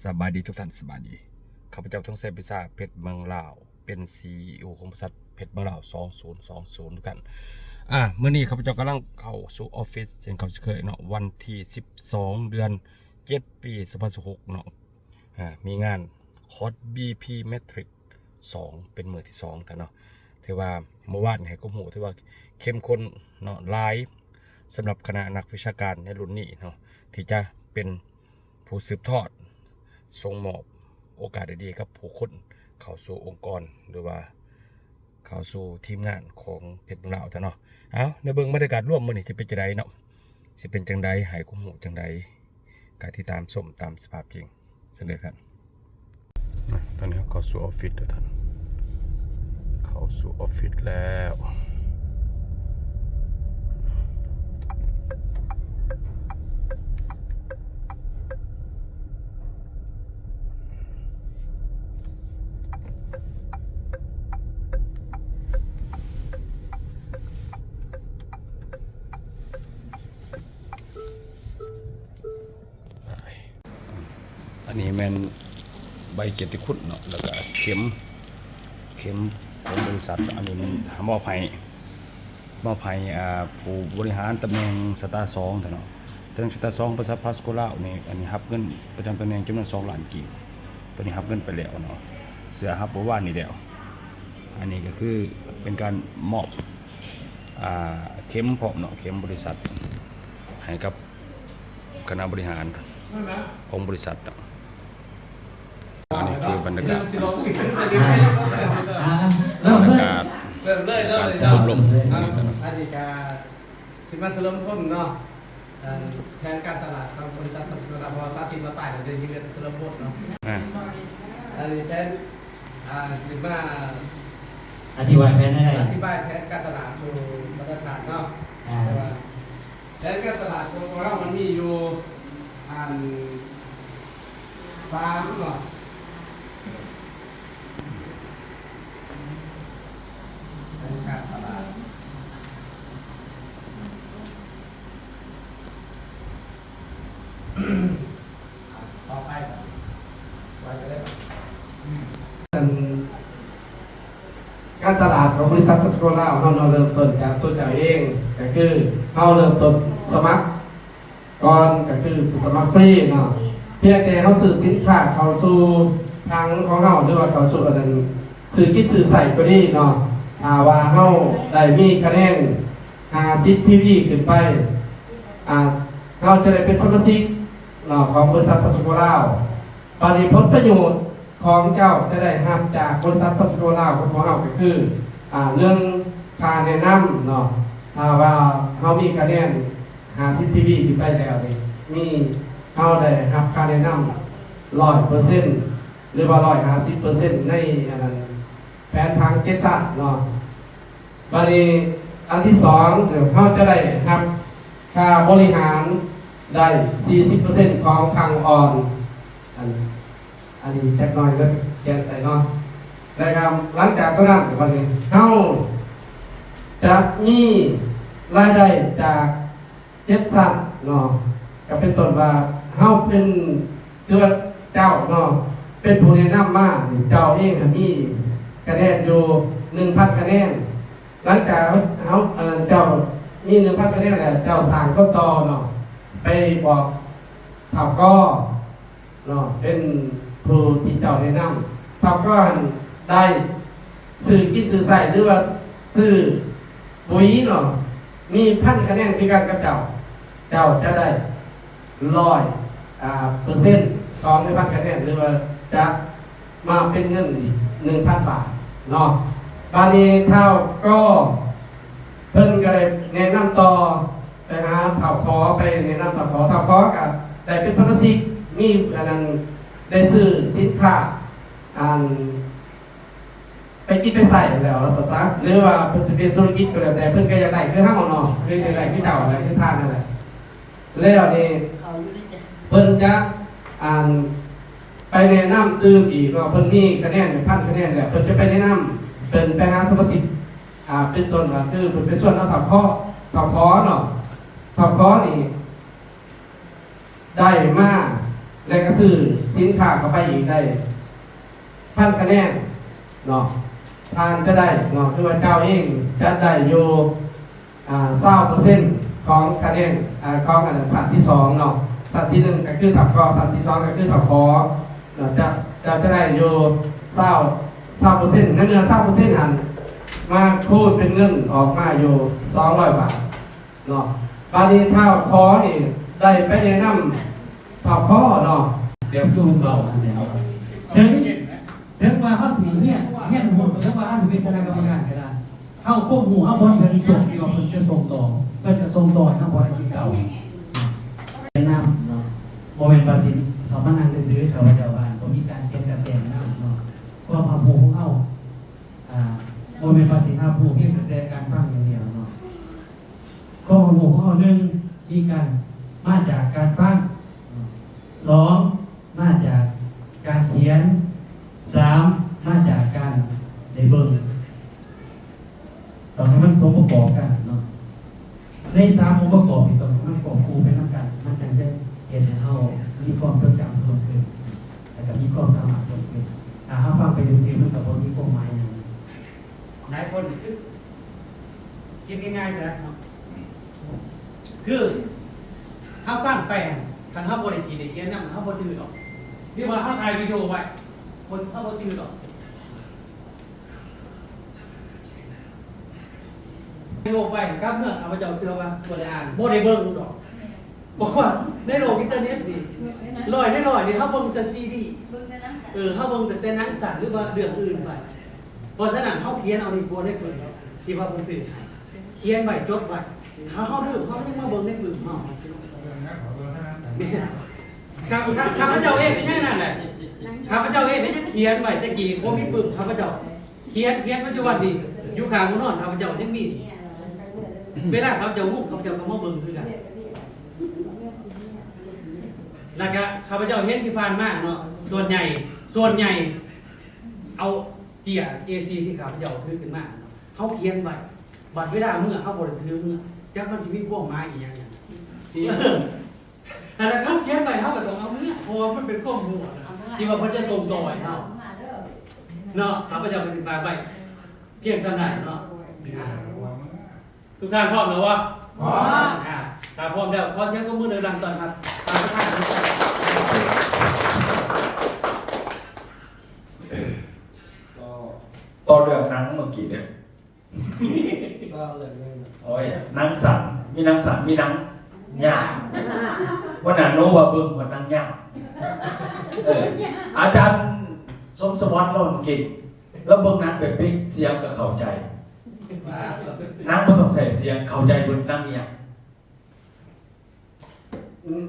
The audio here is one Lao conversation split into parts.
ສະບາຍດີທຸກທ່ານ, ສະບາຍດີ. ຂ້າພະເຈົ້າ ທອງໄຊ ປິດສາ ເພັດເມືອງລາວ ເປັນ ຊີອີໂອ ຂອງບໍລິສັດເພັດເມືອງລາວ ສອງສູນສອງສູນ ທຸກທ່ານ. ອາ ມື້ນີ້ຂ້າພະເຈົ້າກຳລັງເຂົ້າສູ່ອອບຟິດ ເຊັ່ນເກົ່າເຊັ່ນເຄີຍເນາະ, ວັນທີສິບສອງ ເດືອນເຈັດ ປີສອງພັນຊາວຫົກເນາະ. ອາ ມີງານຄອດ ບີ ພີ ແມັດຣິກ ສອງ ເປັນມື້ທີສອງ ທ່ານເນາະ. ຖືວ່າມື້ວານໃຫ້ຄວາມຮູ້ ຖືວ່າເຂັ້ມຂຸ້ນເນາະ ຫຼາຍ ສຳລັບຄະນະນັກວິຊາການໃນລຸ້ນນີ້ເນາະ ທີ່ຈະເປັນຜູ້ສືບທອດ ສົ່ງມອບໂອກາດດີໆກັບຜູ້ຄົນເຂົ້າສູ່ອົງກອນ ຫຼືວ່າເຂົ້າສູ່ທີມງານຂອງເພັດເມືອງລາວ ທ່ານເນາະ. ເອົາ ໄດ້ເບິ່ງບັນຍາກາດລວມມື້ນີ້ຊິເປັນຈັ່ງໃດເນາະ, ຊິເປັນຈັ່ງໃດ ໃຫ້ຄວາມຮູ້ຈັ່ງໃດ ກະຕິດຕາມຊົມຕາມສະພາບຈິງເຊັ່ນດຽວກັນ. ຕອນນີ້ເຮົາເຂົ້າສູ່ອອບຟິດແລ້ວທ່ານ, ເຂົ້າສູ່ອອບຟິດແລ້ວ. ອັນນີ້ແມ່ນໃບກຽດຕິຄຸນເນາະ ແລ້ວກະເຂັມ ເຂັມຂອງບໍລິສັດ. ອັນນີ້ມັນມອບໃຫ້ ມອບໃຫ້ ອ່າ ຜູ້ບໍລິຫານຕຳແໜ່ງສະຕາສອງເນາະ, ຕຳແໜ່ງສະຕາສອງ ບໍລິສັດພາສໂກລາວນີ້. ອັນນີ້ຮັບເງິນປະຈຳຕຳແໜ່ງຈຳນວນສອງລ້ານກີບ, ຕອນນີ້ຮັບເງິນໄປແລ້ວເນາະ, ເຊື່ອຮັບມື້ວານນີ້ແລ້ວ. ອັນນີ້ກໍຄືເປັນການມອບ ອ່າ ເຂັມພ້ອມເນາະ, ເຂັມບໍລິສັດໃຫ້ກັບຄະນະບໍລິຫານຂອງບໍລິສັດເນາະ. ອັນນີ້ຄືບັນຍາກາດ ບັນຍາກາດການຝຶກອົບຮົມ. ອັນນີ້ກະຊິມາສະເຫຼີມພົນເນາະ, ອັນແຜນການຕະຫຼາດຂອງບໍລິສັດ ເພາະວ່າສາທິດມາປາຍແລ້ວ ເດ ຍັງເຫຼືອແຕ່ສະເຫຼີມພົນເນາະ. ອ່າ ອັນນີ້ແຜນ ອ່າ ຊິມາອະທິບາຍແຜນໃຫ້ ອະທິບາຍແຜນການຕະຫຼາດສູ່ບັນດາທ່ານເນາະ. ອ່າ ແຜນການຕະຫຼາດຂອງພວກເຮົາມັນມີຢູ່ ອັນ ສາມເນາະ, ແຜນການຕະຫຼາດ. ຕໍ່ໄປ ໄປກໍໄດ້. ອັນ ການຕະຫຼາດຂອງບໍລິສັດພາສໂກລາວເຮົາເນາະ ເລີ່ມຕົ້ນຈາກຕົວເຈົ້າເອງ, ກໍຄືເຮົາເລີ່ມຕົ້ນສະໝັກກ່ອນ ກໍຄືສະໝັກຟຣີເນາະ. ພຽງແຕ່ເຮົາຊື້ສິນຄ້າເຂົ້າສູ່ຖັງຂອງເຮົາ ຫຼືວ່າເຂົ້າສູ່ອັນນັ້ນ ຊື້ກິນຊື້ໃຊ້ກໍດີເນາະ, ຖ້າວ່າເຮົາໄດ້ມີຄະແນນຫ້າສິບ ພີ ວີ ວີ ຂຶ້ນໄປ ອ່າ ເຮົາຈະໄດ້ເປັນສະມາຊິກເນາະ ຂອງບໍລິສັດພາສໂກລາວ. ບາດນີ້ຜົນປະໂຫຍດຂອງເຈົ້າຈະໄດ້ຮັບຈາກບໍລິສັດພາສໂກລາວຂອງພວກເຮົາກໍຄື ອ່າ ໜຶ່ງ ຄ່າແນະນຳເນາະ, ຖ້າວ່າເຮົາມີຄະແນນຫ້າສິບ ພີ ວີ ວີ ຂຶ້ນໄປແລ້ວນີ້ ມີ ເຮົາໄດ້ຮັບຄ່າແນະນຳຮ້ອຍເປີເຊັນ ຫຼືວ່າຮ້ອຍຫ້າສິບເປີເຊັນ ໃນອັນນັ້ນ ແຜນຜັງເຈັດຊັ້ນເນາະ. ບາດນີ້ອັນທີສອງ ເຮົາຈະໄດ້ຮັບຄ່າບໍລິຫານໄດ້ສີ່ສິບເປີເຊັນຂອງຜັງອ່ອນ. ອັນ ອັນນີ້ຈັກໜ້ອຍເດີ ຂຽນໃສ່ເນາະ. ແລ້ວກໍຫຼັງຈາກຕົວນັ້ນ ບາດນີ້ເຮົາຈະມີລາຍໄດ້ຈາກ ເຈັດຊັ້ນເນາະ, ກໍເປັນຕົ້ນວ່າເຮົາເປັນ ຄືວ່າເຈົ້າເນາະ ເປັນຜູ້ແນະນຳມານີ້ ເຈົ້າເອງຫັ້ນມີຄະແນນຢູ່ໜຶ່ງພັນຄະແນນ. ຫຼັງຈາກເຮົາ ເອີ ເຈົ້າມີໜຶ່ງພັນຄະແນນແລ້ວ ເຈົ້າສ້າງຕໍ່ເນາະ ໄປບອກທ້າວກໍ ເນາະ ເປັນຜູ້ທີ່ເຈົ້າແນະນຳ. ຖ້າກ່ອນໄດ້ຊື້ກິນຊື້ໃຊ້ ຫຼືວ່າຊື້ປຸຍເນາະ ມີພັນຄະແນນຄືກັນກັບເຈົ້າ, ເຈົ້າຈະໄດ້ຮ້ອຍ ອ່າ ເປີເຊັນຂອງໜຶ່ງພັນຄະແນນ ຫຼືວ່າຈະມາເປັນເງິນອີກໜຶ່ງພັນບາດເນາະ. ບາດນີ້ທ້າວກໍ ເພິ່ນກໍໄດ້ແນະນຳຕໍ່ ໄປຫາທ້າວຂໍ ໄປແນະນຳທ້າວຂໍ, ທ້າວຂໍກໍໄດ້ເປັນສະມາຊິກ ມີອັນນັ້ນ ໄດ້ຊື້ສິນຄ້າ ອັນ ໄປກິນໄປໃຊ້ແລ້ວວ່າຊັ້ນຊະ ຫຼືວ່າເພິ່ນຊິເປັນທຸລະກິດກໍແລ້ວແຕ່ ເພິ່ນກໍຢາກໄດ້ຄືເຮົາເນາະ ຄືຢາກໄດ້ຄືເຈົ້າແຫຼະ ຄືທ່ານນັ້ນແຫຼະ. ແລ້ວນີ້ເພິ່ນຈະ ອັນ ໄປແນະນຳຕື່ມອີກເນາະ ເພິ່ນມີຄະແນນພັນຄະແນນແລ້ວ ເພິ່ນຈະໄປແນະນຳ ເພິ່ນໄປຫາສະມາຊິກ ອ່າ ເປັນຕົ້ນວ່າ ຄືເພິ່ນໄປຊວນເອົາທ້າວຂໍ ທ້າວຂໍເນາະ ທ້າວຂໍນີ້ໄດ້ມາ ແລະກະຊື້ສິນຄ້າເຂົ້າໄປອີກໄດ້ພັນຄະແນນເນາະ ທ່ານຈະໄດ້ເນາະ ຄືວ່າເຈົ້າເອງຈະໄດ້ຢູ່ ອ່າ ຊາວເປີເຊັນຂອງຄະແນນ ອ່າ ຂອງອັນນັ້ນ ຊັ້ນທີສອງເນາະ ຊັ້ນທີໜຶ່ງກະຄືທັບ ກ ຊັ້ນທີສອງກະຄືທັບ ຂ ເນາະ ເຈົ້າ ເຈົ້າຈະໄດ້ຢູ່ຊາວ ຊາວເປີເຊັນ ໃນເມື່ອຊາວເປີເຊັນຫັ້ນ ມາຄູນເປັນເງິນອອກມາຢູ່ສອງຮ້ອຍບາດເນາະ ບາດນີ້ທ້າວ ຂ ນີ້ໄດ້ໄປແນະນຳທ້າວ ຂ ເນາະ ແບບຄືເວົ້າຫັ້ນແຫຼະ ເຖິງ ເຖິງວ່າເຮົາຊິຮຽນ ຮຽນຮູ້ ເຖິງວ່າເຮົາຊິເປັນຄະນະກຳມະການກະຕາມ ເຮົາຄວາມຮູ້ເຮົາບໍ່ເຖິງຊ່ວງທີ່ວ່າເພິ່ນຈະສົ່ງຕໍ່ ເພິ່ນຈະສົ່ງຕໍ່ໃຫ້ເຮົາບໍ່ໄດ້ຄືເກົ່າ ແນະນຳເນາະ ບໍ່ແມ່ນວ່າຊິເຂົ້າມານັ່ງຊື່ໆ ຂ້າພະເຈົ້າວ່າບໍ່ມີການຂຽນການແຕ່ງນຳເນາະ ຄວາມຮັບຮູ້ຂອງເຮົາ ອ່າ ບໍ່ແມ່ນວ່າຊິຮັບຮູ້ພຽງແຕ່ການຟັງຢ່າງດຽວເນາະ ຄວາມຮູ້ຂອງເຮົາ ໜຶ່ງ ມີການ ມາຈາກການຟັງ ສອງ ມາຈາກການຂຽນ ສາມ ມາຈາກການໄດ້ເບິ່ງ ຕ້ອງໃຫ້ມັນສົມປະກອບກັນເນາະ ໃນສາມອົງປະກອບນີ້ຕ້ອງໃຫ້ມັນຄວບຄູ່ໄປນຳກັນ ມັນຈັ່ງຈະເຮັດໃຫ້ເຮົາມີຄວາມຈົດຈຳເພີ່ມຂຶ້ນ ແລ້ວກໍມີຄວາມສາມາດເພີ່ມຂຶ້ນ ຖ້າເຮົາຟັງໄປຊື່ໆ ມັນກໍບໍ່ມີຄວາມໝາຍຫຍັງ ຫຼາຍຄົນນີ້ຄື ຄິດງ່າຍໆຊະເນາະ ຄືເຮົາຟັງໄປຫັ້ນ ຄັນເຮົາບໍ່ໄດ້ຄິດໄດ້ຂຽນນຳ ເຮົາບໍ່ຈື່ດອກ ຫຼືວ່າເຮົາຖ່າຍວິດີໂອໄວ້ ຄົນເຮົາບໍ່ຈື່ດອກ ວິດີໂອໄປ ກັບເມື່ອ ຂ້າພະເຈົ້າເຊື່ອວ່າບໍ່ໄດ້ອ່ານ ບໍ່ໄດ້ເບິ່ງດອກ ເພາະວ່າໃນໂລກອິນເຕີເນັດນີ້ ຮ້ອຍໃນຮ້ອຍນີ້ ເຮົາເບິ່ງແຕ່ຊີດີ ເອີ ເຮົາເບິ່ງແຕ່ໜັງສັ້ນ ຫຼືວ່າເລື່ອງອື່ນໄປ ເພາະສະນັ້ນ ເຮົາຂຽນເອົານີ້ ກວດໃນປຶ້ມທີ່ວ່າເພິ່ນຊື້ໃຫ້ ຂຽນໄວ້ ຈົດໄວ້ ຖ້າເຮົາລືມ ເຮົາຍັງມາເບິ່ງໃນປຶ້ມເຮົາ ແມ່ນ ຂ້າ ຂ້າ ຂ້າພະເຈົ້າເອງກໍຍັງນັ້ນແຫຼະ ຂ້າພະເຈົ້າເອງກໍຍັງຂຽນໄວ້ ແຕ່ກີ້ບໍ່ມີປຶ້ມ ຂ້າພະເຈົ້າຂຽນ ຂຽນ ປັດຈຸບັນນີ້ ຢູ່ຂ້າງຫົວນອນ ຂ້າພະເຈົ້າຍັງມີ ເວລາຂ້າພະເຈົ້າງຸ້ມ ຂ້າພະເຈົ້າກໍມາເບິ່ງຄືກັນ ແລ້ວກໍຂ້າພະເຈົ້າເຫັນທີ່ຜ່ານມາເນາະ ສ່ວນໃຫຍ່ ສ່ວນໃຫຍ່ ເອົາເຈ້ຍເອສີ່ທີ່ຂ້າພະເຈົ້າຖືຂຶ້ນມາເນາະ ເຮົາຂຽນໄວ້ ບັດເວລາເມືອເຮົາບໍ່ໄດ້ຖືເມືອ ຈັກມັນຊິມີຄວາມໝາຍອີ່ຫຍັງ ເອີ ອັນນັ້ນເຮົາຂຽນໄວ້ ເຮົາກໍຕ້ອງເອົາເມືອ ເພາະວ່າມັນເປັນຄວາມຮູ້ນະ ທີ່ວ່າເພິ່ນຈະສົ່ງຕໍ່ໃຫ້ເຮົາເນາະ ຂ້າພະເຈົ້າກໍຊິຝາກໄວ້ພຽງສ່ຳນັ້ນເນາະ ທຸກທ່ານພ້ອມແລ້ວບໍ່? ພ້ອມ ອ່າ ຖ້າພ້ອມແລ້ວ ຂໍສຽງຕົບມືດັງໆ ຕ້ອນຮັບທ່ານປະທານ ກໍ ຕໍ່ເລື່ອງໜັງເມື່ອກີ້ເດ້ ຕໍ່ເລື່ອງໜັງ ໂອ້ຍ ໜັງສັ້ນ ມີໜັງສັ້ນ ມີໜັງຍາວ ຫົວໜ້າໂນວ່າເບິ່ງວ່າໜັງຍາວ ເອີ ອາຈານສົມສະຫວັດ ລາວເກັ່ງ ລາວເບິ່ງໜັງແບບປິດສຽງກໍເຂົ້າໃຈ ໜັງບໍ່ຕ້ອງໃຊ້ສຽງ ເຂົ້າໃຈເບິດ ໜັງອີ່ຫຍັງ ອືມ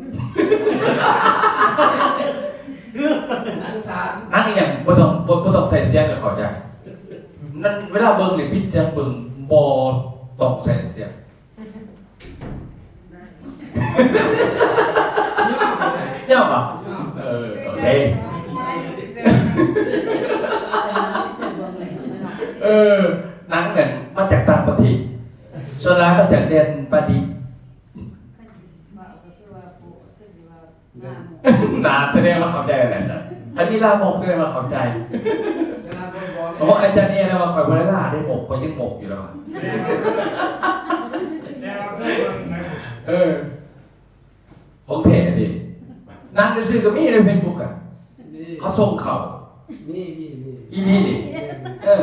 ໜັງອີ່ຫຍັງ ບໍ່ຕ້ອງ ບໍ່ ບໍ່ຕ້ອງໃຊ້ສຽງກໍເຂົ້າໃຈ ນັ້ນ ເວລາເບິ່ງນີ້ ປິດສຽງເບິ່ງ ບໍ່ຕ້ອງໃຊ້ສຽງ ຍອມບໍ່? ເອີ ໂອເຄ ເອີ ໜັງນັ້ນມາຈາກຕ່າງປະເທດ ສ່ວນຫຼາຍມາຈາກແດນປາດິບ ໜາ ສະແດງວ່າເຂົ້າໃຈແລ້ວແຫຼະ ຄັນມີລາມົກ ສະແດງວ່າເຂົ້າໃຈ ເພາະອາຈານເອແລ້ວວ່າ ຂ້ອຍບໍ່ໄດ້ລາເດ້ ມົກ ຂ້ອຍຍັງມົກຢູ່ແລ້ວ ເອີ ຂອງແທ້ເດ້ ໜັງຊື່ໆກໍມີໃນເຟສບຸກອະ ເຂົາສົ່ງເຂົ້າ ມີ ມີ ມີ ອີ່ຫຼີນີ້ ເອີ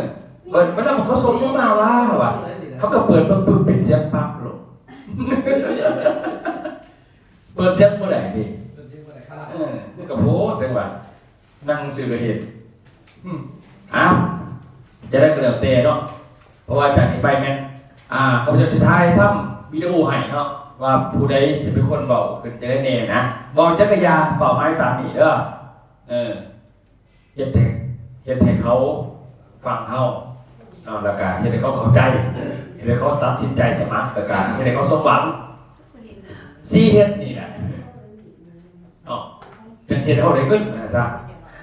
ເປີດມາແລ້ວເຂົາສົ່ງມາວ່າ ວ່າ ເຂົາກໍເປີດເບິ່ງປຶບ ປິດສຽງປັບໂລດ ເປີດສຽງບໍ່ໄດ້ເດ້ ເປີດສຽງບໍ່ໄດ້ ຄາລາໂອເກະ ເອີ ມັນກໍໂພດ ແຕ່ວ່າໜັງຊື່ກໍເຮັດ ອືມ ອ້າວ ຈະໄດ້ກໍແລ້ວແຕ່ເນາະ ເພາະວ່າຈາກນີ້ໄປແມ່ນ ອ່າ ຂ້າພະເຈົ້າຊິຖ່າຍທຳວິດີໂອໃຫ້ເນາະ ວ່າຜູ້ໃດຊິເປັນຄົນເວົ້າຂຶ້ນຈັ່ງໃດແດ່ນະ ເວົ້າຈັກກະຢ່າ ເປົ້າໝາຍຕາມນີ້ເດີ ເອີ ເຮັດໃຫ້ ເຮັດໃຫ້ເຂົາຟັງເຮົາເນາະ ແລ້ວກະເຮັດໃຫ້ເຂົາເຂົ້າໃຈ ເຮັດໃຫ້ເຂົາຕັດສິນໃຈສະໝັກ ແລ້ວກະເຮັດໃຫ້ເຂົາສົມຫວັງ ສີ່ເຮັດນີ້ແຫຼະເນາະ ຈັ່ງເຮັດໃຫ້ເຮົາໄດ້ເງິນວ່າຊັ້ນຊະ.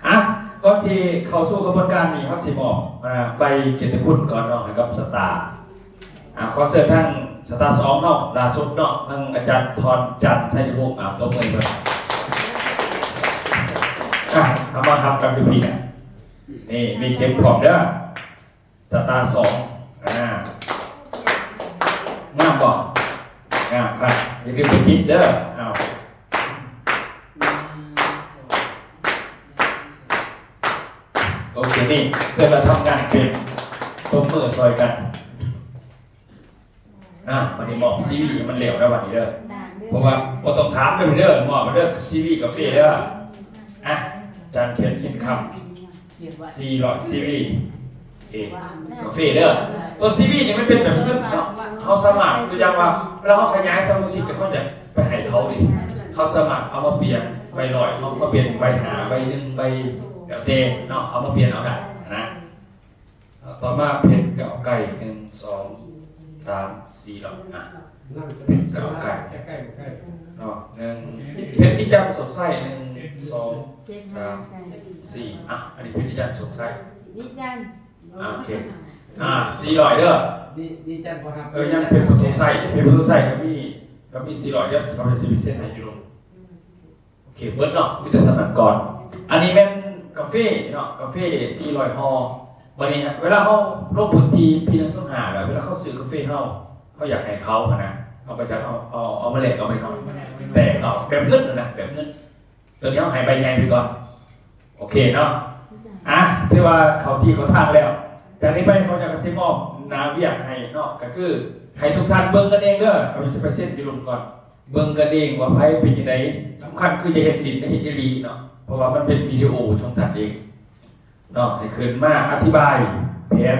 ອ່ະ ກ່ອນຊິເຂົ້າສູ່ຂະບວນການນີ້ ເຮົາຊິມອບ ອ່າ ໃບກຽດຕິຄຸນກ່ອນເນາະ ໃຫ້ກັບສະຕາ ອ່າ ຂໍເຊີນທາງສະຕາສອງເຮົາ ລ່າສຸດເນາະ ທາງອາຈານທອນຈັນ ໄຊຍະວົງ ອ່າ ຕົບມືໃຫ້ເພິ່ນ. ອ່ະ ເຮົາມາຮັບກັນຢູ່ພີ້ນະ. ນີ້ ມີເຂັມພ້ອມເດີ. ສະຕາສອງ ອ່າ ງາມບໍ່? ງາມຄັກ. ຢ່າລືມໄປຕິດເດີ. ເອົາ ໂອເຄ ນີ້ເພື່ອນລະທຳງານເປັນ ຕົບມືຊ່ອຍກັນ. ອ່າ ບັດນີ້ມອບຊີວີໃຫ້ມັນແລ້ວເດີບັດນີ້ເດີ. ເພາະວ່າບໍ່ຕ້ອງຖາມເດີ ມອບເດີ ຊີວີກາເຟເດີ. ອ່ະ ຈານຂຽນ ຂຽນຄຳ ສີ່ຮ້ອຍຊີວີ ເອ ກາເຟເດີ. ຕົວຊີວີນີ້ມັນເປັນແບບເງິນເນາະ. ເຮົາສາມາດ ຕົວຢ່າງວ່າ ເວລາເຮົາຂະຫຍາຍສະມາຊິກ ເຮົາຢາກໄປໃຫ້ເຂົາເດ ເຮົາສາມາດເອົາມາປ່ຽນໃບຮ້ອຍ ເອົາມາປ່ຽນໃບຫ້າ ໃບໜຶ່ງ ໃບ ແລ້ວແຕ່ເນາະ ເອົາມາປ່ຽນເອົາໄດ້ນະ. ຕໍ່ມາເພັນກ້າວໄກ່ ໜຶ່ງ ສອງ ສາມ ສີ່ ແລ້ວ ອ່ະ ເພັນກ້າວໄກ່ ເນາະ ໜຶ່ງ ເພັນນິຈັນສົດໃສ ໜຶ່ງ ສອງ ສາມ ສີ່ ອ່ະ ອັນນີ້ເພັນນິຈັນສົດໃສ ນິຈັນ ອ່າ ໂອເຄ ອ່າ ສີ່ຮ້ອຍເດີ. ນີ້ ນີ້ຈັນບໍ່ຮັບ ເອີ ຍັງເພັນປະຕູໄຊ ເພັນປະຕູໄຊກໍມີ ກໍມີສີ່ຮ້ອຍເດີ. ເຂົາຈະໄປເຊັນໃຫ້ຢູ່ໂລງ ໂອເຄ ເບິດເນາະ ມີແຕ່ສ່ຳນັ້ນກ່ອນ. ອັນນີ້ແມ່ນກາເຟເນາະ ກາເຟສີ່ຮ້ອຍຫໍ່. ບັດນີ້ເວລາເຮົາລົງພື້ນທີ່ປີໜຶ່ງສອງຫ້າແລ້ວ ເວລາເຂົາຊື້ກາເຟເຮົາ ເຮົາຢາກໃຫ້ເຂົາຫັ້ນນະ ເຮົາກໍຈະເອົາ ເອົາ ເອົາມາແລກເອົາໄປເນາະ ແລກເອົາແບບເງິນຫັ້ນນະ ແບບເງິນ. ຕົວນີ້ເຮົາໃຫ້ໃບໃຫຍ່ໄປກ່ອນ ໂອເຄເນາະ. ອ່ະ ຖືວ່າເຂົ້າທີ່ເຂົ້າທາງແລ້ວ. ຈາກນີ້ໄປເຂົາເຈົ້າກໍຊິມອບໜ້າວຽກໃຫ້ເນາະ ກໍຄືໃຫ້ທຸກທ່ານເບິ່ງກັນເອງເດີ. ເຂົາຈະໄປເຊັນຢູ່ລຸ່ມກ່ອນ ເບິ່ງກັນເອງວ່າໃຜເປັນຈັ່ງໃດ. ສຳຄັນຄືຈະເຮັດຫຼິ້ນ ເຮັດອີ່ຫຼີເນາະ ເພາະວ່າມັນເປັນວິດີໂອຂອງທ່ານເອງເນາະ. ໃຫ້ຂຶ້ນມາອະທິບາຍແຜນ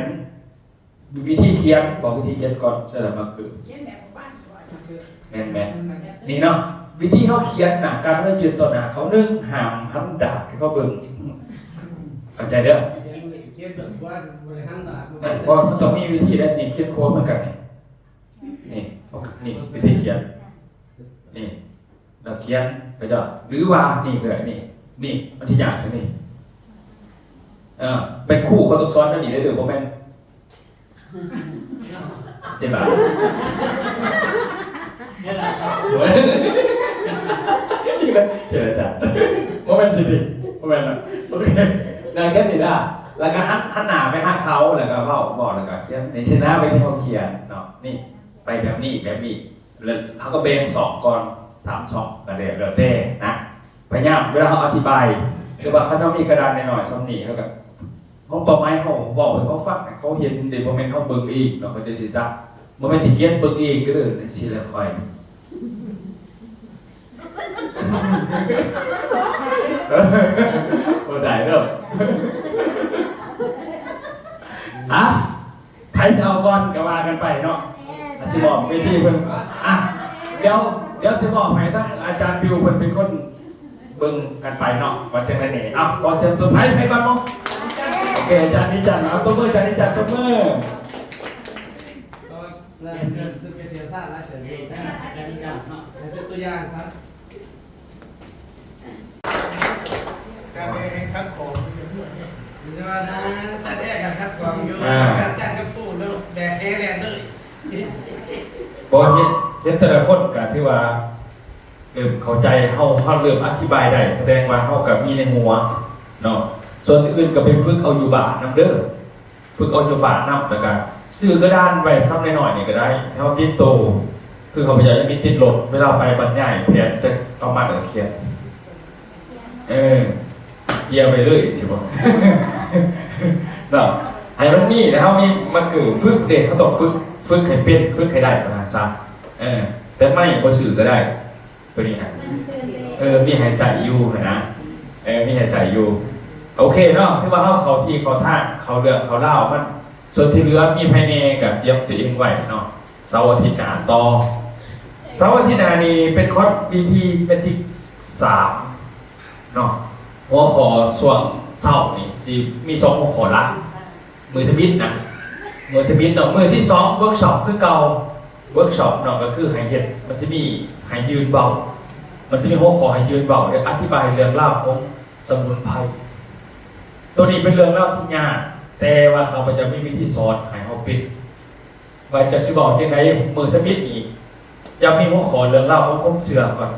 ວິທີຂຽນ ບອກວິທີຂຽນກ່ອນ ສະນັ້ນມາຄື ຂຽນແບບບ້ານໆ ແມ່ນໆ ນີ້ເນາະ ວິທີເຮົາຂຽນໜ້າການ ເຮົາຢືນຕໍ່ໜ້າເຂົາ ໜຶ່ງ ຫ້າມຫັນດາກໃຫ້ເຂົາເບິ່ງ ເຂົ້າໃຈເດີ. ຂຽນ ຂຽນແບບວ່າບໍ່ໄດ້ຫັນດາກ ເອີ ບໍ່ ມັນຕ້ອງມີວິທີເດ້ ນີ້ຂຽນໂຄດເໝືອນກັນ ນີ້ ນີ້ ນີ້ວິທີຂຽນ ນີ້ ນັກຮຽນເຂົາເຈົ້າ ຫຼືວ່ານີ້ກໍໄດ້ ນີ້ ນີ້ມັນຊິຍາກຊະນີ້ ເອີ ເປັນຄູເຂົາຕ້ອງສອນແນວນີ້ເດີ ບໍ່ແມ່ນ ເຈັບບາດ ເຈົ້າອາຈານ ບໍ່ແມ່ນຊິຕິ ບໍ່ແມ່ນນະ ໂອເຄ ແລ້ວຂຽນນີ້ນະ ແລ້ວກໍຫັນ ຫັນໜ້າໄປຫາເຂົາ ແລ້ວກໍເວົ້າ ເວົ້າ ແລ້ວກໍຂຽນ ນີ້ຊິນະ ໄປທີ່ເຮົາຂຽນເນາະ ນີ້ ໄປແບບນີ້ ແບບນີ້ ແລ້ວເຮົາກໍແບ່ງຊ່ອງກ່ອນ ສາມຊ່ອງ ກໍແລ້ວແຕ່ນະ. ພະຍາຍາມເວລາເຮົາອະທິບາຍ ຫຼືວ່າຄັນເຮົາມີກະດານນ້ອຍໆ ສ່ຳນີ້ ເຮົາກໍ ເຮົາເປົ້າໝາຍເຮົາເວົ້າໃຫ້ເຂົາຟັງ ໃຫ້ເຂົາເຫັນເດ້ ບໍ່ແມ່ນເຮົາເບິ່ງເອງເນາະ ເຂົາເຈົ້າຊິຊັກ ບໍ່ແມ່ນຊິຂຽນເບິ່ງເອງເດີ ຈັ່ງຊີ້ລະຂ້ອຍ ບໍ່ໄດ້ເດີ ອ່ະ ໃຜຊິເອົາກ່ອນກໍວ່າກັນໄປເນາະ ອາ ຊິມອບເວທີເພິ່ນ ອ່ະ ດຽວ ດຽວຊິມອບໃຫ້ທາງອາຈານບິວເພິ່ນເປັນຄົນເບິ່ງກັນໄປເນາະ ວ່າຈັ່ງໃດແດ່. ເອົາ ຂໍສຽງຕົບໃຫ້ ໃຫ້ກ່ອນເນາະ ໂອເຄ ອາຈານນິຈັນ ເອົາ ຕົບມື ອາຈານນິຈັນ ຕົບມື ເປັນເຊີນ ເປັນເຊຍຊານຫຼາຍເຊີນ ອາຈານນິຈັນເນາະ ໃຫ້ເປັນຕົວຢ່າງຊະ. ການແບກແຮງຂັດຂອງຢູ່ ແຕ່ແອກກະຂັດຂອງຢູ່ ອ່າ ການຈ້າງກັບປູເນາະ ແບກແຮງແລ່ນເລີຍ ບໍ່ເຮັດ ເຮັດແຕ່ລະຄົນກະຖືວ່າເລີ່ມເຂົ້າໃຈ ເຮົາ ເຮົາເລີ່ມອະທິບາຍໄດ້ ສະແດງວ່າເຮົາກະມີໃນຫົວເນາະ ສ່ວນອື່ນກະໄປຝຶກເອົາຢູ່ບ້ານນຳເດີ. ຝຶກເອົາຢູ່ບ້ານນຳ ແລ້ວກະຊື້ກະດານໄວ້ຊຳນ້ອຍໆນີ້ກະໄດ້ ໃຫ້ເຮົາຕິດໂຕ ຄືຂ້າພະເຈົ້າຈະມີຕິດລົດ ເວລາໄປບັນຍາຍແຜນຈະເອົາມາແລ້ວກະຂຽນ ເອີ ເກຍໄວ້ເລີຍ ຊິບອກ ເນາະ ໃຫ້ມັນມີ ແລ້ວເຮົາມີ ມັນຄືຝຶກເດ້ ເຮົາຕ້ອງຝຶກ ຝຶກໃຫ້ເປັນ ຝຶກໃຫ້ໄດ້ ປະມານຊັ້ນ ເອີ ແຕ່ໄມ້ບໍ່ຊື້ກະໄດ້. ຕົວນີ້ນະ ເອີ ມີໃຫ້ໃຊ້ຢູ່ຫັ້ນນະ ເອີ ມີໃຫ້ໃຊ້ຢູ່ ໂອເຄເນາະ ຖືວ່າເຮົາເຂົ້າທີ່ເຂົ້າທາງ ເຂົ້າເລື່ອງເຂົ້າລາວມັນ ສ່ວນທີ່ເຫຼືອມີໃຜແດ່ກະຕຽມຕົວເອງໄວ້ເນາະ ເສົາອາທິດໜ້າຕໍ່ ເສົາອາທິດໜ້ານີ້ເປັນຄອສ ບີ ພີ ແມັດຕິກ ສາມເນາະ ຫົວຂໍ້ຊ່ວງເຊົ້ານີ້ຊິມີສອງຫົວຂໍ້ຫຼັກ ມື້ທຳອິດນະ ມື້ທຳອິດເນາະ ມື້ທີສອງເວີກຊັອບຄືເກົ່າ ເວີກຊັອບເນາະ ກໍຄືໃຫ້ເຮັດ ມັນຊິມີໃຫ້ຢືນເວົ້າ ມັນຊິມີຫົວຂໍ້ໃຫ້ຢືນເວົ້າ ແລະ ອະທິບາຍເລື່ອງລາວຂອງສະໝຸນໄພ ໂຕນີ້ເປັນເລື່ອງລາວທີ່ຍາກ ແຕ່ວ່າຂ້າພະເຈົ້າມີວິທີສອນໃຫ້ເຮົາເປັນ ວ່າຈະຊິເວົ້າຈັ່ງໃດ ມື້ທຳອິດນີ້ ຢາກມີຫົວຂໍ້ເລື່ອງລາວຂອງຄວາມເຊື່ອກ່ອນ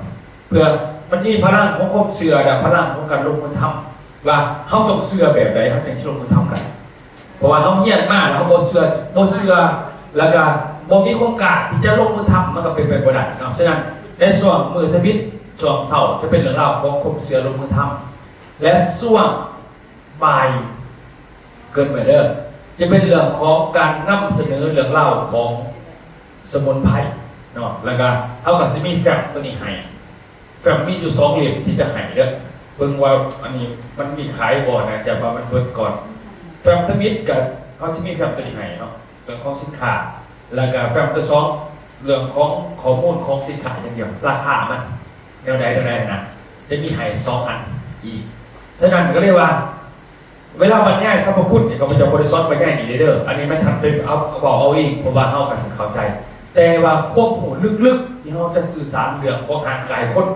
ເພື່ອ ມັນມີພະລັງຂອງຄວາມເຊື່ອ ແລະ ພະລັງຂອງການລົງມືທຳ ວ່າເຮົາຕ້ອງເຊື່ອແບບໃດ ເຮົາຈຶ່ງຊິລົງມືທຳໄດ້. ເພາະວ່າເຮົາຮຽນມາແລ້ວເຮົາບໍ່ເຊື່ອ ບໍ່ເຊື່ອ ແລ້ວກະບໍ່ມີຄວາມກ້າທີ່ຈະລົງມືທຳ ມັນກໍເປັນໄປບໍ່ໄດ້ເນາະ. ສະນັ້ນ ໃນຊ່ວງມື້ທຳອິດ ຊ່ວງເຊົ້າຈະເປັນເລື່ອງລາວຂອງຄວາມເຊື່ອລົງມືທຳ ແລະ ຊ່ວງບ່າຍເກີນໄປເດີ ຈະເປັນເລື່ອງຂອງການນຳສະເໜີເລື່ອງລາວຂອງສະໝຸນໄພເນາະ. ແລ້ວກະເຮົາກໍຊິມີແຟ້ມໂຕນີ້ໃຫ້ ແຟ້ມມີຢູ່ສອງເຫຼັ້ມທີ່ຈະໃຫ້ເດີ ເບິ່ງວ່າອັນນີ້ມັນມີຂາຍບໍ່ນະ ແຕ່ວ່າມັນເບິດກ່ອນ. ແຟ້ມທຳອິດກະ ເຮົາຊິມີແຟ້ມໂຕນີ້ໃຫ້ເນາະ ເລື່ອງຂອງສິນຄ້າ ແລ້ວກະແຟ້ມໂຕສອງ ເລື່ອງຂອງຂໍ້ມູນຂອງສິນຄ້າຢ່າງດຽວ ລາຄາມັນແນວໃດແນວໃດນະ ຈະມີໃຫ້ສອງອັນອີກ. ສະນັ້ນກໍເລີຍວ່າ ເວລາບັນຍາຍສັບພະຄຸນນີ້ ຂ້າພະເຈົ້າບໍ່ໄດ້ສອນບັນຍາຍນີ້ເດີ ອັນນີ້ແມ່ນທ່ານໄປເອົາ ເວົ້າເອົາເອງ ເພາະວ່າເຮົາກໍຊິເຂົ້າໃຈ. ແຕ່ວ່າຄວາມຮູ້ເລິກໆ ທີ່ເຮົາຈະສື່ສານເລື່ອງຂອງຮ່າງກາຍຄົນ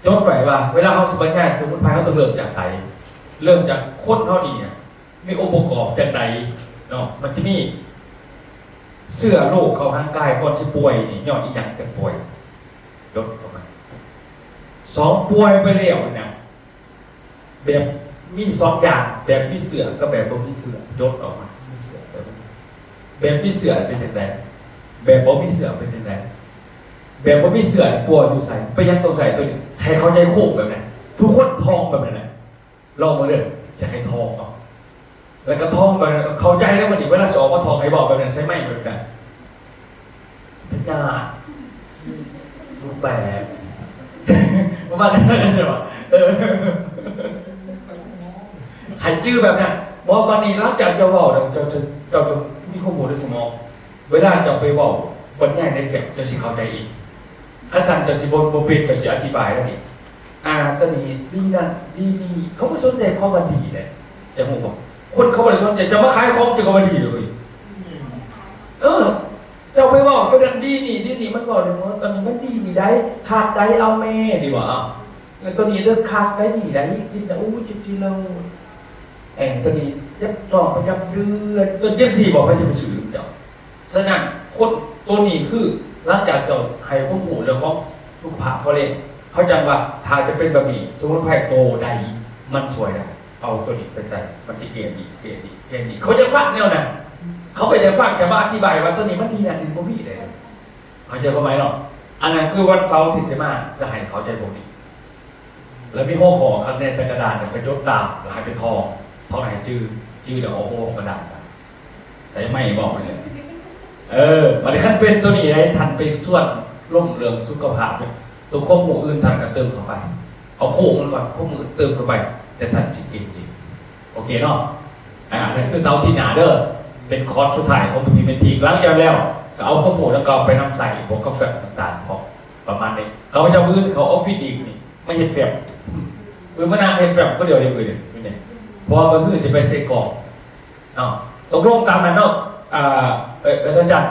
ຈົດໄວ້ວ່າ ເວລາເຮົາຊິບັນຍາຍສະໝຸນໄພ ເຮົາຕ້ອງເລີ່ມຈາກໃສ? ເລີ່ມຈາກຄົນເຮົານີ້ ມີອົງປະກອບຈັ່ງໃດເນາະ? ມັນຊິມີເຊື້ອໂລກເຂົ້າຮ່າງກາຍກ່ອນຊິປ່ວຍນີ້ ຍ້ອນອີ່ຫຍັງຈັ່ງປ່ວຍ? ຈົດເຂົ້າມາ. ສອງ ປ່ວຍໄປແລ້ວນີ້ນະ ແບບມີສອງຢ່າງ ແບບມີເຊື້ອກັບແບບບໍ່ມີເຊື້ອ ຈົດອອກມາ. ມີເຊື້ອ ແບບ ແບບມີເຊື້ອເປັນຈັ່ງໃດ? ແບບບໍ່ມີເຊື້ອເປັນຈັ່ງໃດ? ແບບບໍ່ມີເຊື້ອປົວຢູ່ໃສ? ເປັນຫຍັງຕ້ອງໃສ່ໂຕນີ້? ໃຫ້ເຂົ້າໃຈໂຄງແບບນັ້ນ ທຸກຄົນທ່ອງແບບນັ້ນນະ. ລອງເບິ່ງເດີ ຊິໃຫ້ທ່ອງເອົາ ແລ້ວກໍທ່ອງໄປ ເຂົ້າໃຈແລ້ວບັດນີ້ ເວລາຊິອອກມາທ່ອງໃຫ້ເວົ້າແບບນັ້ນ ໃສ່ໄມແບບນັ້ນ. ເປັນຍາກ ສູງແປດ ປະມານນັ້ນ ເອີ ໃຫ້ຈື່ແບບນັ້ນ. ບໍ່ ບັດນີ້ຫຼັງຈາກເຈົ້າເວົ້າແລ້ວ ເຈົ້າຈະ ເຈົ້າຈະມີຄວາມຮູ້ໃນສະໝອງ ເວລາເຈົ້າໄປເວົ້າບັນຍາຍໃນແຟມ ເຈົ້າຊິເຂົ້າໃຈເອງ. ຄັນຊັ້ນເຈົ້າຊິບໍ່ ບໍ່ເປັນ ເຈົ້າຊິອະທິບາຍແລ້ວນີ້ ອ່າ ຕົວນີ້ດີນັ້ນດີນີ້ ເຂົາບໍ່ສົນໃຈຄຳວ່າດີເດ້ ເຈົ້າຮູ້ບໍ່? ຄົນເຂົາບໍ່ໄດ້ສົນໃຈ ເຈົ້າມາຂາຍຂອງ ເຈົ້າກໍວ່າດີເລີຍ. ເອີ ເຈົ້າໄປເວົ້າຕົວນັ້ນດີນີ້ດີນີ້ ມັນເວົ້າໄດ້ໝົດ ອັນນີ້ມັນດີນີ້ໃດ໋ ຄັກໃດ໋ ເອົາແມ່ ດີບໍ່? ເອົາ ແລ້ວຕົວນີ້ເດີ ຄັກໃດ໋ ດີໃດ໋ ກິນແລ້ວ ໂອ້ຍ ຈິບຈີໂລ ເອີ ຕົວນີ້ເຈັບທ້ອງປະຈຳເດືອນ ຕົວຈັ່ງຊີ້ບໍ່ ໃຜຊິໄປຊື້ນຳເຈົ້າ? ສະນັ້ນ ຄົນໂຕນີ້ຄື ຫຼັງຈາກເຈົ້າໃຫ້ຄວາມຮູ້ເລື່ອງຂອງສຸຂະພາບເຂົາເລີຍ ເຂົາຈັ່ງວ່າ ຖ້າຈະເປັນແບບນີ້ ສະໝຸນໄພໂຕໃດມັນຊ່ວຍໄດ້ ເອົາໂຕນີ້ໄປໃສ່ ມັນຈະແກ້ໜີ້ ແກ້ໜີ້ ແກ້ໜີ້. ເຂົາຢາກຟັງແນວນັ້ນ ເຂົາບໍ່ຢາກຟັງຈະມາອະທິບາຍວ່າໂຕນີ້ມັນດີນັ້ນ ມັນບໍ່ມີເດ້. ເຂົ້າໃຈຄວາມໝາຍເນາະ? ອັນນັ້ນຄືວັນເສົາທີ່ຊິມາ ຈະໃຫ້ເຂົ້າໃຈພວກນີ້. ແລ້ວມີຫົວຂໍ້ຂ້າງໃນໃສ່ກະດານ ແລ້ວກໍຈົດຕາມ ແລ້ວໃຫ້ໄປທ່ອງ ທ່ອງໃຫ້ຈື່ ຈື່ແລ້ວເອົາຫົວກະດານ ໃສ່ໄມເວົ້າໄປເລີຍ. ເອີ ບັດນີ້ຄັນເປັນໂຕນີ້ໄດ້ ທ່ານໄປຊວນລົມເລື່ອງສຸຂະພາບ ໂຕຄວາມຮູ້ອື່ນທ່ານກໍເຕີມເຂົ້າໄປ ເອົາໂຄງມັນກ່ອນ ຄວາມຮູ້ອື່ນເຕີມເຂົ້າໄປ ແຕ່ທ່ານຊິເກັ່ງເອງ. ໂອເຄເນາະ? ອ່າ ນັ້ນຄືເສົາທີ່ໜ້າເດີ ເປັນຄອດສຸດທ້າຍຂອງປະຕິມາທິກ. ຫຼັງຈາກແລ້ວ ກໍເອົາຄວາມຮູ້ດັ່ງກ່າວໄປນຳໃຊ້ ພວກກາແຟຕ່າງໆ ເພາະປະມານນີ້. ຂ້າພະເຈົ້າມື້ອື່ນເຂົ້າອອບຟິດອີກນີ້ ມາເຮັດແຟ້ມ ເອີ ມານັ່ງເຮັດແຟ້ມຜູ້ດຽວເລີຍມື້ນີ້ ເພາະວ່າມື້ອື່ນຊິໄປເຊກອງເນາະ. ຕົກລົງຕາມນັ້ນເນາະ ອ່າ ເອີ ອາຈານ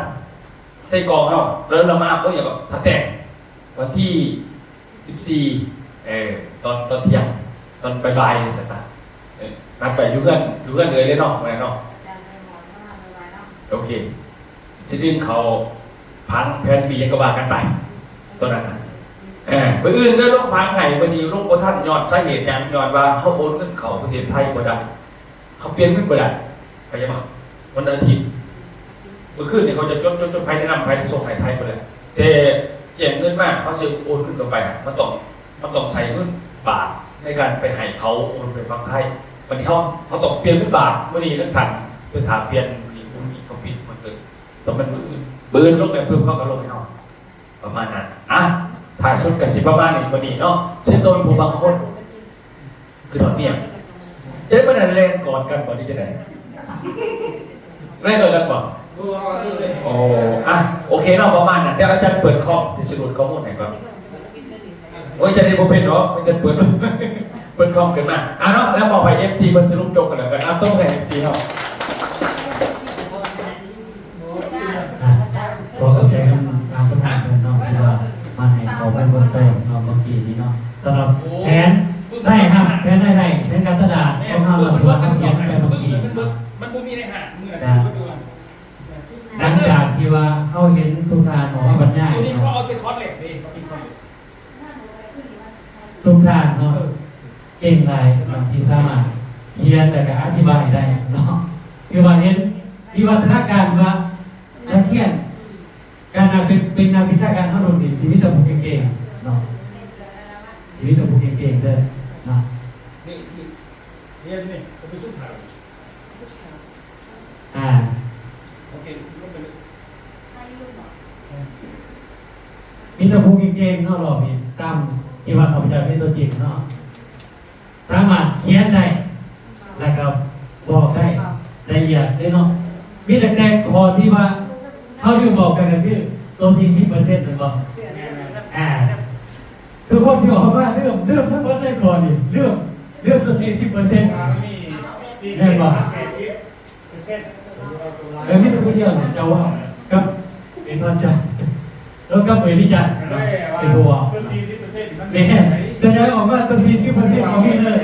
ເຊກອງເຮົາ ແລ້ວລະມາ ເອີ ຫຍັງກໍ ພະແຕ່ງ ວັນທີສິບສີ່ ເອີ ຕອນ ຕອນທ່ຽງ ຕອນບ່າຍໆ ຊັ້ນຊະ ເອີ ນັດໄປຢູ່ເຮືອນ ຢູ່ເຮືອນເອື້ອຍເລີຍເນາະ ມື້ນັ້ນເນາະ. ໂອເຄ ຊິດຶງເຂົ້າຜັງແຜນບີຫຍັງກໍວ່າກັນໄປ ຕອນນັ້ນນະ. ເອີ ມື້ອື່ນເດີ ລົງຜັງໃຫ້ ມື້ນີ້ລົງບໍ່ທັນ ຍ້ອນສາເຫດຫຍັງ? ຍ້ອນວ່າເຮົາໂອນເງິນເຂົ້າປະເທດໄທບໍ່ໄດ້. ເຮົາປ່ຽນເງິນບໍ່ໄດ້ ເຂົ້າໃຈບໍ່? ວັນອາທິດ ມື້ຄືນນີ້ເຂົາຈະຈົດ ຈົດ ຈົດ ໃຜໄດ້ນຳ ໃຜໄດ້ສົ່ງໃຫ້ ໃຜບໍ່ໄດ້ ແຕ່ແຈ້ງເງິນມາ ເຮົາຊິໂອນເງິນເຂົ້າໄປ ມັນຕ້ອງ ມັນຕ້ອງໃຊ້ເງິນບາດໃນການໄປໃຫ້ເຂົາໂອນໄປຝັ່ງໄທ. ບັດນີ້ເຮົາ ເຮົາຕ້ອງປ່ຽນເງິນບາດ ມື້ນີ້ຈັ່ງຊັ້ນ ໄປຖ້າປ່ຽນມື້ນີ້ ມື້ນີ້ເຂົາປິດໝົດເລີຍ ຕ້ອງແມ່ນມື້ອື່ນ ມື້ອື່ນລົງໄປປຶບ ເຂົາກໍລົງໃຫ້ເຮົາ. ປະມານນັ້ນ ອ່ະ ທ້າຍສຸດກໍຊິປະມານນີ້ ມື້ນີ້ເນາະ ເຊິ່ງຕ້ອງມີຜູ້ບາງຄົນ ຄືນອນເມຍ ເອີ ມື້ນັ້ນແລ່ນກອດກັນບໍ່ ຫຼືຈັ່ງໃດ? ແລ່ນກອດກັນບໍ່? ໂອ້ ອ່ະ ໂອເຄເນາະ ປະມານນັ້ນ. ດຽວອາຈານເປີດຄອມ ຊິຫຼຸດຂໍ້ມູນໃຫ້ກ່ອນ. ໂອ້ຍ ຈະໄດ້ບໍ່ເປັນດອກ ມີແຕ່ເປີດ ເປີດຄອມຂຶ້ນມາ ອ່ະເນາະ. ແລ້ວມອບໃຫ້ເອັຟຊີເພິ່ນສະຫຼຸບຈົບກັນແລ້ວກັນ ອ່ະ ຕົບໃຫ້ເອັຟຊີເຮົາ. ອ່ະ ຂໍຂອບໃຈນຳທ່ານປະທານເພິ່ນເນາະ ທີ່ວ່າມາໃຫ້ຂໍ້ມູນເພີ່ມເຕີມເນາະ ເມື່ອກີ້ນີ້ເນາະ. ສຳລັບແຜນລາຍຮັບ ແຜນລາຍໄດ້ ແຜນການຕະຫຼາດຂອງເຮົາ ເຮົາຂຽນໄປເມື່ອກີ້ ມັນບໍ່ມີໃນຫ້າງ ມື້ນັ້ນຊິບໍ່ ຫຼັງຈາກທີ່ວ່າເຮົາເຫັນທຸກທ່ານອອກມາບັນຍາຍເນາະ ເຂົາເອົາແຕ່ຄອດເລັກເດ້ ເຂົາມີຄອດເລັກ. ທຸກທ່ານເນາະ ເກັ່ງຫຼາຍເນາະ ທີ່ສາມາດຂຽນ ແລະ ກະອະທິບາຍໄດ້ເນາະ ຄືວ່າເຫັນວິວັດທະນາການວ່ານັກຮຽນ ການເປັນ ເປັນນັກວິຊາການເຮົາໂດດເດັ່ນ ທີ່ມີແຕ່ຜູ້ເກັ່ງໆເນາະ ທີ່ມີແຕ່ຜູ້ເກັ່ງໆເດີເນາະ ນີ້ ນີ້ ຮຽນນີ້ ກໍໄປສຸດທ້າຍ ອ່າ ໂອເຄ ລົງໄປເລີຍ ມີແຕ່ຜູ້ເກັ່ງໆເນາະ ລອບນີ້ ຕາມທີ່ວ່າຂ້າພະເຈົ້າເຫັນຕົວຈິງເນາະ ສາມາດຂຽນໄດ້ ແລ້ວກໍບອກໄດ້ລະອຽດເດ້ເນາະ ມີຕັ້ງແຕ່ຂໍ້ທີ່ວ່າເຮົາລືມບອກກັນ ກໍຄືໂຕສີ່ສິບເປີເຊັນ ແມ່ນບໍ່? ອ່າ ທຸກຄົນທີ່ອອກມາລືມ ລືມທັງໝົດເລີຍຂໍ້ນີ້ ລືມ ລືມໂຕສີ່ສິບເປີເຊັນ ແມ່ນບໍ່? ແລ້ວມີແຕ່ຜູ້ດຽວນີ້ ເຈົ້າເວົ້າກັບເອທອນຈັນ ແລ້ວກັບເອລິຈັນເນາະ ເປັນຜູ້ເວົ້າ ແມ່ນ ສະແດງອອກມາແຕ່ສີ່ສິບເປີເຊັນ ບໍ່ມີເລີຍ